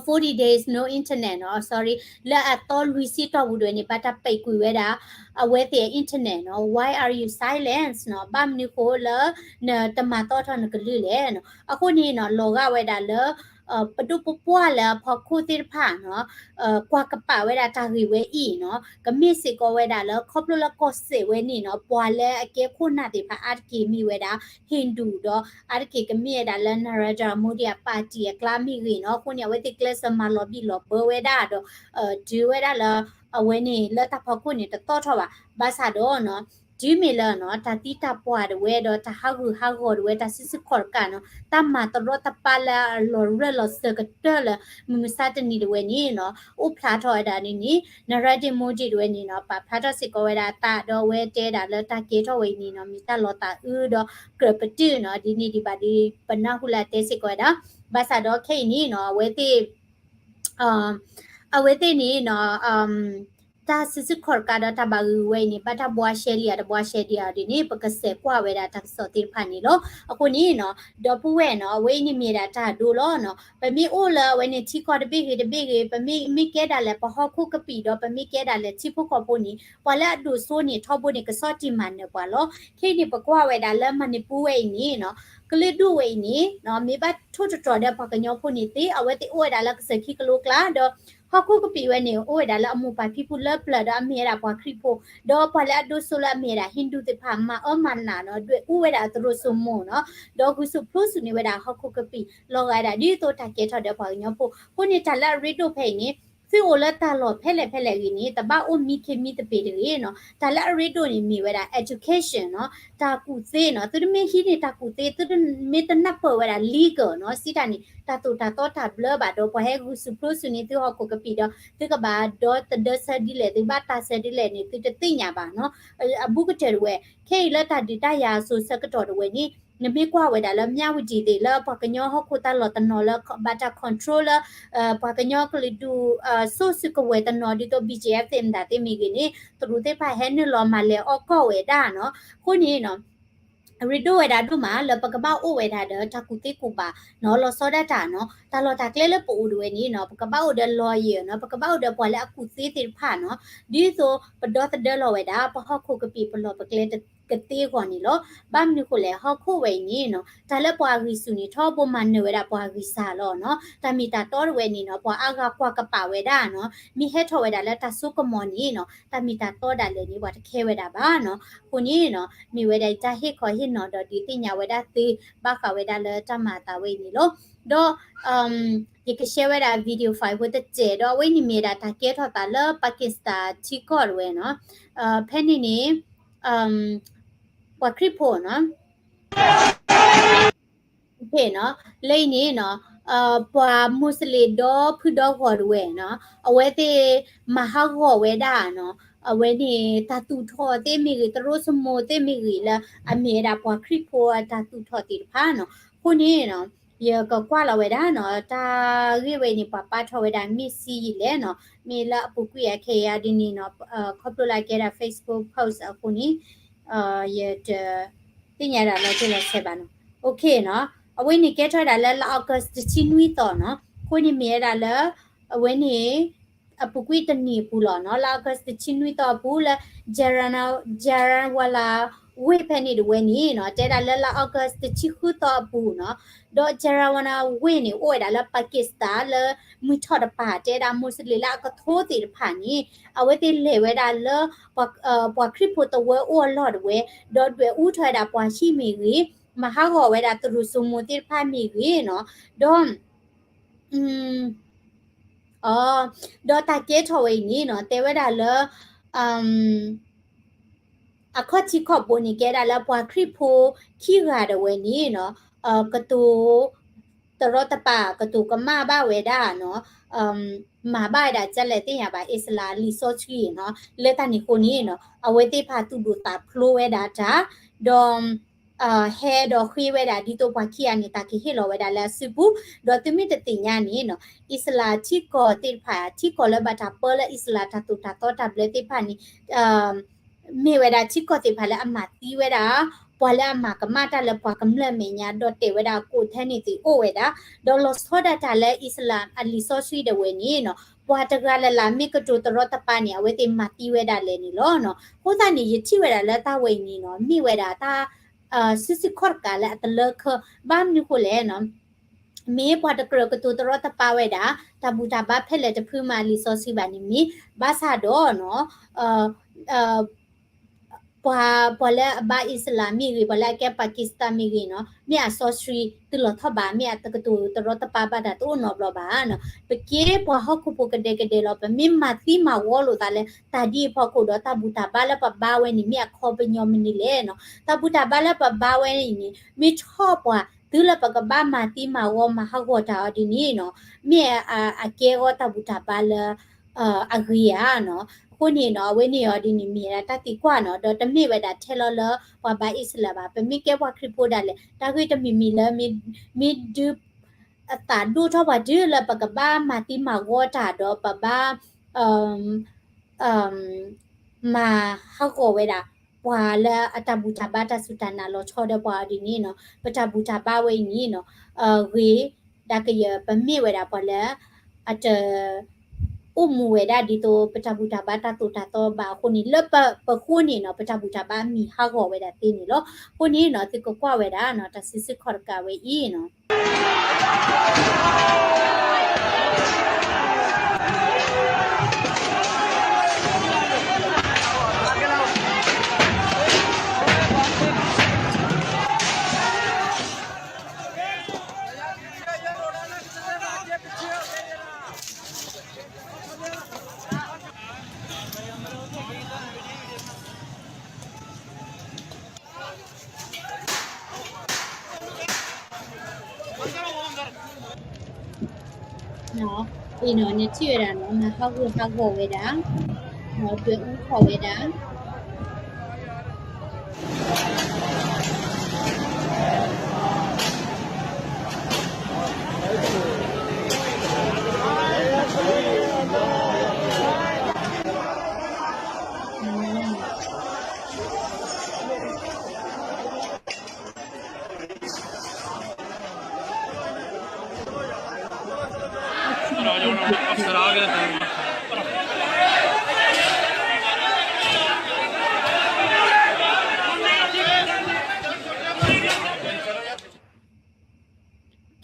forty days no internet နီၤ, sorry, လၢအသီလွံၢ်ဆံတီၢ်ပူၤတဝဲန့ၣ် ဘၣ်တၢ်ပိတ်ကွံာ်ဝဲဒၣ် အဝဲသ့ၣ်အ internet နီၤ, why are you silence နီၤ, ဘၣ်မနုၤဃိလၢ နတမၤသီထီၣ်နကလုၢ်လဲၣ်နီၤ. အဃိန့ၣ်နီၤ, လီၤဂာ်ဝဲဒၣ်လၢ ပဒိၣ်ပပှၢ်လၢအဖီခိၣ်သ့ၣ်တဖၣ်နီၤ, ကွၢ်ကပာ်ဝဲဒၣ်တၢ်ဂ့ၢ်ဝဲအံၤနီၤ, ကမ့ၢ်စ့ၢ်ကီးဝဲဒၣ်လၢ ခီဖျိလၢကီၢ်စဲၣ်ဝဲန့ၣ်နီၤ, ပှၤလၢအကဲခိၣ်နၢ်သ့ၣ်တဖၣ်အါတက့ၢ်မ့ၢ်ဝဲဒၣ် Hindu ဒီး အါတက့ၢ်ကမ့ၢ်ဝဲဒၣ်လၢ Narendra Modi အ party အကျါမ့ၢ်ဂ့ၤနီၤ, အဃိန့ၣ် အဝဲသ့ၣ်ကျဲးစၢးမၤလီၤဘံၣ်လီၤဘၢဝဲဒၣ်ဒီး တုၤဝဲဒၣ်လၢ အဝဲန့ၣ်လၢတၢ်ဖီခိၣ်န့ၣ် တသီၣ်ထီၣ်ဘၣ်. ဘၣ်ဆၣ်ဒီးနီၤ, တုၤမ့ၢ်လၢနီၤ, တၢ်သံတၢ်ပှၢ်တဝဲဒီး တၢ်ဟးဂူာ်ဟးဂီၤတဝဲ တၢ်စုဆူၣ်ခီၣ်တကးနီၤ, တၢ်မၤတရီတပါလၢအလီၤရၢၢ်လီၤစၢၤကတၢၢ်လၢ မုၢ်မဆါတနံၤတဝဲန့ၣ်နီၤ, အိၣ်ဖျါထီၣ်ဝဲဒၣ်န့ၣ်န့ၣ် Narendra Modi တဝဲန့ၣ်နီၤ, ပာ်ဖျါထီၣ်စ့ၢ်ကီးဝဲဒၣ်အသးဒီး အဝဲတဲဒၣ်လၢတၢ်ကဲထီၣ်ဝဲအံၤန့ၣ်နီၤ, မ့ၢ်တၢ်လီၤသးအုးဒီးကြၢးပတုာ်နီၤ, ဒ်န့ၣ်ဒံးဘၣ်ဒီး ပနၢ်ဟူလၢအတဲစ့ၢ်ကီးဝဲဒၣ်. ဘၣ်ဆၣ်ဒီးခဲအံၤန့ၣ်နီၤ, အဝဲသ့ၣ် အဝဲသ့ၣ်န့ၣ်နီၤ, တၢ်စုဆူၣ်ခီၣ်တကးဒီးတၢ်ဘၣ်ဂ့ၢ်ဝဲအံၤန့ၣ် ဘၣ်တၢ်ဘှါရှဲလံဧါ တဘှါရှဲဒံးဧါဒ်န့ၣ် ပကစဲးကွၢ်ဝဲဒၣ်တၢ်ကစီၣ်သ့ၣ်တဖၣ်န့ၣ်လီၤ. အဃိန့ၣ်နီၤ, ဒီပုၢ်ဝဲၢ်နီၤ, အဝဲအံၤန့ၣ်မ့ၢ်ဒၣ်တၢ်ဒိလီၤနီၤ. ပမ့ၢ်အိၣ်လၢအဝဲန့ၣ်ထံကီၢ်တဘ့ၣ်ဂ့ၤတဘ့ၣ်ဂ့ၤ, ပမ့ၢ် မ့ၢ်ကဲဒၣ်လဲာ်ပဟီၣ်ခိၣ်ကပံာ်ဒီး ပမ့ၢ်ကဲဒၣ်လဲာ်ထံဖိကီၢ်ဖိန့ၣ် ပှၤလၢအဒိၣ်စိန့ၣ် ထီဘိန့ၣ် ကဆီၣ်တံၢ်မၤနၢၤပှၤလီၤ. ခဲအံၤန့ၣ် ပကွၢ်ဝဲဒၣ်လၢမၤနၢၤပူၤဝဲအံၤန့ၣ်နီၤ, ကလုာ်ဒူၣ်ဝဲအံၤန့ၣ်နီၤ, မ့ၢ်ဘၣ်ထိၣ်သတြီၤဒီးပှၤကညီဖိန့ၣ်သ့, အဝဲသ့ၣ်အိၣ်ဝဲဒၣ်လၢကစၢၢ်ခံကလိကျါ, ဒီးဟီၣ်ခိၣ်ကပံာ်ဝဲန့ၣ် အိၣ်ဝဲဒၣ်လၢအမိၢ်ပၢ်ဖံဖုလၢပျၢၤဒီးအမ့ၢ်ဝဲဒၣ်ပှၤခရံာ်ဖိ, ဒီးပှၤလၢအဒိၣ်စိလၢအမ့ၢ်ဝဲဒၣ် Hindu သ့ၣ်တဖၣ် မၤအၢမၤနးနီၤ, ဒွဲၣ်အူဝဲဒၣ်တရူးစိမိၤနီၤ, ဒီးဂုာ်ဆူၣ်ဖျိဆူၣ်န့ၢ်ဝဲဒၣ်ဟီၣ်ခိၣ်ကပံာ် လီၤဂာ်ဒၣ်ဒ်သိးတၢ်ကဲထီၣ်ဒီးပှၤကညီဖိ. အဃိန့ၣ် တၢ်လၢအရ့ဒိၣ်ဖဲအံၤန့ၣ် သုအိၣ်လၢတၢ်လီၢ်ဖဲလဲၣ်ဖဲလဲၣ်ဂ့ၤန့ၣ် တဘၣ်အိၣ်မံခ့မံသပ့ၤတဂ့ၤနီၤ. တၢ်လၢအရ့ဒိၣ်န့ၣ်မ့ၢ်ဝဲဒၣ် education နီၤ, တၢ်ကူၣ်သ့နီၤ. သုတမ့ၢ်ဟံးန့ၢ်တၢ်ကူၣ်သ့, သုတမ့ၢ်တနၢ်ပၢၢ်ဝဲဒၣ် legal နီၤ, စံးတၢ်န့ၣ် တၢ်သိၣ်တၢ်သီတၢ်ဘျၢဘၣ်ဒီး ပှၤဟဲဂုာ်ဆူၣ်ဖျိဆူၣ်န့ၢ်သုဟီၣ်ခိၣ်ကပံာ်ဒီး သုကဘၣ်ဒီသဒၢဆၢဒ်လဲၣ်, သုဘၣ်တၢ်ဆၢဒ်လဲၣ်န့ၣ် သုတသ့ၣ်ညါဘၣ်နီၤ. အဘူးကတၢၢ်တဝဲ ခဲအံၤလၢတၢ်ဒုးတၢ်ယၤအစိၤဆၢကတီၢ်တဝဲန့ၣ် နမ့ၢ်ကွၢ်ဝဲဒၣ်လၢ မြဝတီ သ့ၣ် လၢပှၤကညီဟီၣ်ခိၣ်တၢ်လီၢ်တနီၤလၢဘၣ်တၢ် control လၢ ပှၤကညီကလုာ်ဒူၣ် စိာ်စုကဝဲၤတနီၤ ဒ်သိး BGF သ့ၣ်မတၤသ့ၣ်မ့ၢ်ဂ့ၤန့ၣ် တရူးသ့ၣ်တဖၣ်ဟဲနုာ်လီၤမၤလဲၤအီၣ်ကီၢ်ဝဲဒၣ်နီၤ. အဃိန့ၣ်နီၤ ရ့ဒိၣ်ဝဲဒၣ်ဒိၣ်မးလၢပကဘၣ်အိၣ်ဝဲဒၣ်ဒီးတၢ်ကူၣ်သ့ကူၣ်ဘၣ်နီၤ, လီၤဆီဒၣ်တၢ်နီၤ, တၢ်လီၢ်တၢ်ကျဲလၢပအိၣ်တဝဲန့ၣ်နီၤ ပကဘၣ်အိၣ်ဒီး lawyer နီၤ, ပကဘၣ်အိၣ်ဒီးပှၤလၢအကူၣ်သ့သ့ၣ်တဖၣ်နီၤ, ဒ်သိးပဒီသဒၢလီၤဝဲဒၣ် ပဟီၣ်ခိၣ်ကပံာ်ပလီၢ်ပကျဲကသ့အဂီၢ်န့ၣ်လီၤ. ဘၣ်မနုၤဃိလဲၣ်, ဟီၣ်ခိၣ်ဝဲအံၤန့ၣ်နီၤ တၢ်လၢပှၤအဂံၢ်ဆူၣ်န့ၣ် ထီဘိမၤနၢၤဝဲဒၣ်ပှၤအဂံၢ်စၢ်လီၤနီၤ. တၢ်မ့ၢ်တၢ်တီတဝဲန့ၣ်နီၤ ပှၤအါဂၤကွၢ်ကပာ်ဝဲဒၣ်နီၤ, မ့ၢ်ဟဲထီၣ်ဝဲဒၣ်လၢတၢ်စိကမီၤန့ၣ်နီၤ တၢ်မ့ၢ်တၢ်တီဒၣ်လဲာ်န့ၣ် ပှၤတခဲဝဲဒၣ်ဘၣ်နီၤ. အဃိန့ၣ်နီၤ မ့ၢ်ဝဲဒၣ်ယတၢ်ဟ့ၣ်ခီဟ့ၣ်နီၤဒီးဒုးသ့ၣ်ညါဝဲဒၣ်သု ဘၣ်ဃးဝဲဒၣ်လၢတၢ်မၤအသးဝဲအံၤန့ၣ်လီၤ. ဒီး ယက share ဝဲဒၣ် video file ဖိတစဲးဒီး အဝဲအံၤန့ၣ်မ့ၢ်ဒၣ်တၢ်ကဲထီၣ်သးလၢ Pakistan ထံကီၢ်တဝဲနီၤ, ဖဲန့ၣ်န့ၣ် ပှၤခရံာ်ဖိနီၤ လၢအံၤန့ၣ်နီၤ ပှၤ Muslim ဒီဖုဒီဂီၤတဝဲနီၤ အဝဲသ့ၣ်မၤဟးဂီၤဝဲဒၣ်နီၤ အဝဲန့ၣ် တၢ်သူၣ်ထီၣ်သ့ၣ်မ့ၢ်ဂ့ၤ တရိစိမိၤသ့ၣ်မ့ၢ်ဂ့ၤလၢ အမ့ၢ်ဝဲဒၣ်ပှၤခရံာ်ဖိအတၢ်သူၣ်ထီၣ်သ့ၣ်တဖၣ်နီၤ. အဃိန့ၣ်နီၤ ယကကွၢ်လီၤဝဲဒၣ်နီၤ တၢ်ဂ့ၢ်ဝဲအံၤန့ၣ် ပှၤပာ်ထီၣ်ဝဲဒၣ်မ့ၢ်စံယံာ်လဲၣ်နီၤ မ့ၢ်လၢအပူၤကွံာ်အခဲအံၤဒ်န့ၣ်နီၤ ခီဖျိလၢအကဲဒၣ် Facebook post အဃိန့ၣ် ယတ သ့ၣ်ညါဒၣ်လီၤတံၢ်လီၤဆဲးဘၣ်နီၤ. အဝဲန့ၣ်ကဲထီၣ်ဝဲဒၣ်လၢလါ August တဆံနွံသီနီၤ. အဃိန့ၣ်မ့ၢ်ဝဲဒၣ်လၢ အဝဲန့ၣ် အပူၤကွံာ်တနံၤအပူၤလီၤနီၤ. လါ August တဆံနွံသီအပူၤလၢ Jallianwala ဝ့ၢ်ဖဲန့ၣ်တဝဲန့ၣ်နီၤ တဲဒၣ်လၢလါ August တဆံဃုသီအပူၤနီၤ ဒီး Jallianwala ဝ့ၢ်န့ၣ် အိၣ်ဝဲဒၣ်လၢ Pakistan လၢမုၢ်ထီၣ်တပၤ တဲဒၣ် Muslim လၢအကထိသ့ၣ်တဖၣ်န့ၣ် အဝဲသ့ၣ်လဲၤဝဲဒၣ်လၢ ပှၤခရံာ်ဖိတဝၢအိၣ်အလီၢ်တဝဲ ဒီးဒွဲၣ်အူထီၣ်ဝဲဒၣ်ပှၤဟံၣ်မ့ၢ်ဂ့ၤ မၤဟးဂီၤဝဲဒၣ်တရူးစိမိၤသ့ၣ်တဖၣ်မ့ၢ်ဂ့ၤနီၤ ဒီး ဒီးတၢ်ကဲထီၣ်ဝဲအံၤန့ၣ်နီၤ တဲဝဲဒၣ်လၢ အခီၣ်ထံးခီၣ်ဘိန့ၣ် ကဲဒၣ်လၢပှၤခရံာ်ဖိခံဂၤတဝဲန့ၣ်နီၤ ကတိၤတရီတပါ ကတိၤကမၣ်ဘၣ်ဝဲဒၣ်နီၤ မၤဘၣ်ဝဲဒၣ်ကလဲၣ်သ့ၣ်ညါဘၣ် အံၣ်စရ့လးလံာ်စီဆှံနီၤ လၢတၢ်န့ၣ်အဃိန့ၣ်နီၤ အဝဲသ့ၣ်တဖၣ်သူၣ်ဒိၣ်သးဖျိးဝဲဒၣ်တၢ် ဒီး ဟဲဒီးဃ့ဝဲဒၣ်ဒ်သိးပှၤခံဂၤန့ၣ် တၢ်ကဟ့ၣ်လီၤဝဲဒၣ်လၢအစုပူၤ ဒီးသုမ့ၢ်တသ့ၣ်ညါန့ၣ်နီၤ အံၣ်စရ့လးထံကီၢ်သ့ၣ်တဖၣ် ထံကီၢ်လၢဘၣ်တၢ်ပၢလၢအံၣ်စရ့လးတၢ်သိၣ်တၢ်သီတၢ်ဘျၢသ့ၣ်တဖၣ်န့ၣ် မ့ၢ်ဝဲဒၣ်ထံကီၢ်သ့ၣ်တဖၣ်လၢအမၤသံဝဲဒၣ် ပှၤလၢအမၤကမၣ်တၢ်လၢပှၤကမျၢၢ်မဲာ်ညါ ဒီးတဲာ်ဝဲဒၣ်ကိးထဲန့ၣ်သ့ၣ်အိၣ်ဝဲဒၣ် ဒီးလီၤဆီဒၣ်တၢ်လၢအံၣ်စရ့လးအလံာ်စီဆှံဒၣ်ဝဲန့ၣ်နီၤ ပှၤတဂၤလၢ်လၢ်မ့ၢ်ကတိၤတရီတပါန့ၣ် အဝဲသ့ၣ်မၤသံဝဲဒၣ်လဲၣ်န့ၣ်လီၤနီၤ. အဃိသတးန့ၣ် ယထံၣ်ဝဲဒၣ်လၢတၢ်ဝဲအံၤန့ၣ်နီၤ မ့ၢ်ဝဲဒၣ်တၢ် စုစုခီၣ်တကးလၢအတလၢခဲ ဘၣ်မနုၤဃိလဲၣ်နီၤ မ့ၢ်ပှၤတကြၢးကတိၤတရီတပါဝဲဒၣ် တၢ်ဘူၣ်တၢ်ဘါဖဲလဲၣ်တဖုမးအလံာ်စီဆှံဘၣ်န့ၣ်မ့ၢ် ဘၣ်ဆၣ်ဒီးနီၤ ပှၤ ပှၤလၢအဘါအံၣ်စရ့လးမ့ၢ်ဂ့ၤ ပှၤလၢအကဲ Pakistan မ့ၢ်ဂ့ၤနီၤ မ့ၢ်အစီဆှံတုၤလီၤထီၣ်ဘၣ် မ့ၢ်အတကတိၤတရီတပါဘၣ်တၢ်တအိၣ်နီတဘျီဘၣ်နီၤ. ပကဲပှၤဟီၣ်ခိၣ်ဖိကဒဲကဒဲလီၤ ပမ့ၢ်မၤသံမၤဂီၤလိာ်သးလၢတၢ်ဒ်အံၤအဖီခိၣ်ဒီး တၢ်ဘူၣ်တၢ်ဘါလၢပဘါဝဲန့ၣ် မ့ၢ်အခီပညီမနုၤလဲၣ်နီၤ. တၢ်ဘူၣ်တၢ်ဘါလၢပဘါဝဲအံၤန့ၣ် မ့ၢ်ထီၣ်ပှၤတုၤလၢပကဘၣ်မၤသံမၤဂီၤမၤဟးဂီၤတၢ်အီၤဒ်န့ၣ်နီၤ မ့ၢ်အကဲအီၤတၢ်ဘူၣ်တၢ်ဘါလၢ အဂ့ၤဧါနီၤ. အဃိန့ၣ်နီၤ အဝဲန့ၣ်အီၤဒ်န့ၣ် မ့ၢ်ဝဲဒၣ်တၢ်သံကွၢ်နီၤ ဒီးတမ့ၢ်ဝဲဒၣ်ထဲလီၤလၢပှၤဘါအံၣ်စရ့လးဘၣ်. ပမ့ၢ်ကဲပှၤခရံာ်ဖိဒၣ်လဲာ် တၢ်ဂ့ၢ်တမံၤမံၤလၢ မ့ၢ်ဒုး အသးဒိၣ်ထီၣ်ပှၤတုၤလၢပကဘၣ်မၤသံမၤဂီၤတၢ်ဒီးပဘၣ် မၤဟးဂီၤဝဲဒၣ် ပှၤလၢအတၢ်ဘူၣ်တၢ်ဘါတၢ်စူၢ်တၢ်နာ်လီၤဆီဒီးပှၤအီၤဒ်န့ၣ်နီၤ ပတၢ်ဘူၣ်တၢ်ဘါဝဲအံၤန့ၣ်နီၤ ဂ့ၤ ဒၣ်ကယၢၤ ပမ့ၢ်ဝဲဒၣ်ပှၤလၢ အတ အိၣ်မူဝဲဒၣ်ဒ်သိးပတၢ်ဘူၣ်တၢ်ဘါတၢ်သိၣ်တၢ်သီဘၣ်အဃိန့ၣ် လၢပဃိန့ၣ်နီၤ ပတၢ်ဘူၣ်တၢ်ဘါအမံၤဟးဂီၤဝဲဒၣ်သ့န့ၣ်လီၤ. အဃိန့ၣ်နီၤ သုကကွၢ်ဝဲဒၣ်နီၤ တၢ်စုဆူၣ်ခီၣ်တကးဝဲအံၤနီၤ အံၤနီၤ နထံၣ်ဝဲဒၣ်နီၤ မၤဟးဂူာ်ဟးဂီၤဝဲဒၣ် ဒွဲၣ်အူထီၣ်ဝဲဒၣ်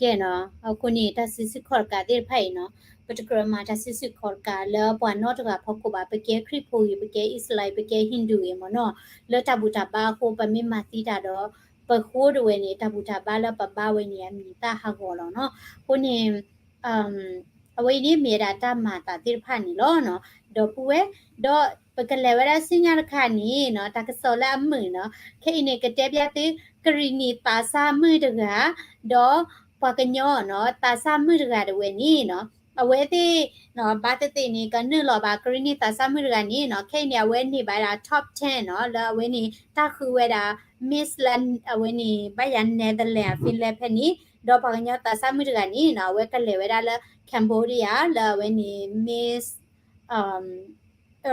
ကဲနီၤ အဃိန့ၣ် တၢ်စုဆူၣ်ခီၣ်တကးသ့ၣ်တဖၣ်အံၤနီၤ ပတကြၢးမၤတၢ်စုဆူၣ်ခီၣ်တကးလၢပှၤနီတဂၤဖီခိၣ်ဘၣ် ပကဲခရံာ်ဖိဂ့ၤ ပကဲအံၣ်စရ့လး ပကဲ Hindu ဂ့ၤမ့ၢ်နီၤ လၢတၢ်ဘူၣ်တၢ်ဘါအဃိ ပမ့ၢ်မၤသံတၢ်ဒီး ပဃိတဝဲန့ၣ် တၢ်ဘူၣ်တၢ်ဘါလၢပဘါဝဲန့ၣ် အမံၤသၣ်ဟးဂီၤလီၤနီၤ အဃိန့ၣ် အဝဲအံၤန့ၣ်မ့ၢ်ဝဲဒၣ်တၢ်မၤအသးသ့ၣ်တဖၣ်န့ၣ်လီၤနီၤ ဒီပုၢ်ဝဲၢ် ဒီးပကလဲၤဝဲဒၣ်ဆူညါတခါန့ၣ်နီၤ တၢ်ကစီၣ်လၢအမုာ်နီၤ ခဲအံၤန့ၣ် ကတဲဖျါသု ကရံၣ်နံၤသးစၢ်မုၣ်တဂၤ ဒီးပှၤကညီနီၤ သးစၢ်မုၣ်တဂၤတဝဲန့ၣ်နီၤ အဝဲသ့ၣ် ဘၣ်သ့ၣ်သ့ၣ်န့ၣ် ကနုာ်လီၤဘၣ်ကရ့ၣ်နံၣ်သးစၢ်မုၣ်တဂၤန့ၣ်နီၤ, ခဲအံၤန့ၣ် အဝဲန့ၢ်ဘၣ်ဝဲဒၣ် top ten နီၤ, လၢအဝဲန့ၣ် တၢ်ဃုဝဲဒၣ် Miss လၢအဝဲန့ၣ် ဘၣ်ယၤ Netherlands အ Finland ဖဲန့ၣ်, ဒီးပှၤကညီသးစၢ်မုၣ်တဂၤန့ၣ်နီၤ အဝဲကလဲၤဝဲဒၣ်လၢ Cambodia လၢအဝဲန့ၣ် Miss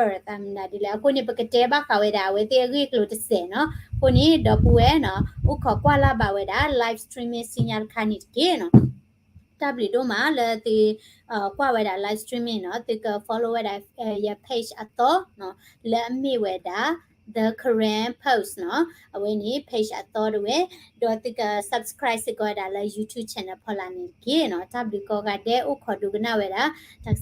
Earth အမနုၤဒ်လဲၣ်, အဃိန့ၣ် ပကတဲဘၣ်ဃးဝဲဒၣ် အဝဲသ့ၣ်အဂ့ၢ်အကျိၤတစဲးနီၤ, အဃိန့ၣ် ဒီပုၢ်ဝဲၢ်နီၤ အိၣ်ခိးကွၢ်လၢ်ဘၣ်ဝဲဒၣ် live streaming ဆူညါတခါန့ၣ်တက့ၢ်နီၤ. တၢ်ဘျုးဒိၣ်မးလၢသု ကွၢ်ဝဲဒၣ် live streaming နီၤ, သုက follow ဝဲဒၣ် ယ page အသီနီၤ, လၢအမ့ၢ်ဝဲဒၣ် The Karen Post နီၤ, အဝဲန့ၣ် page အသီတဝဲ, ဒီးသုက subscribe စ့ၢ်ကီးဝဲဒၣ်လၢ YouTube channel ဖီလာ်န့ၣ်တက့ၢ်နီၤ. တၢ်ဘျုးကိးဂၤဒဲး အိၣ်ခိးဒိကနၣ်ဝဲဒၣ်, တၢ်က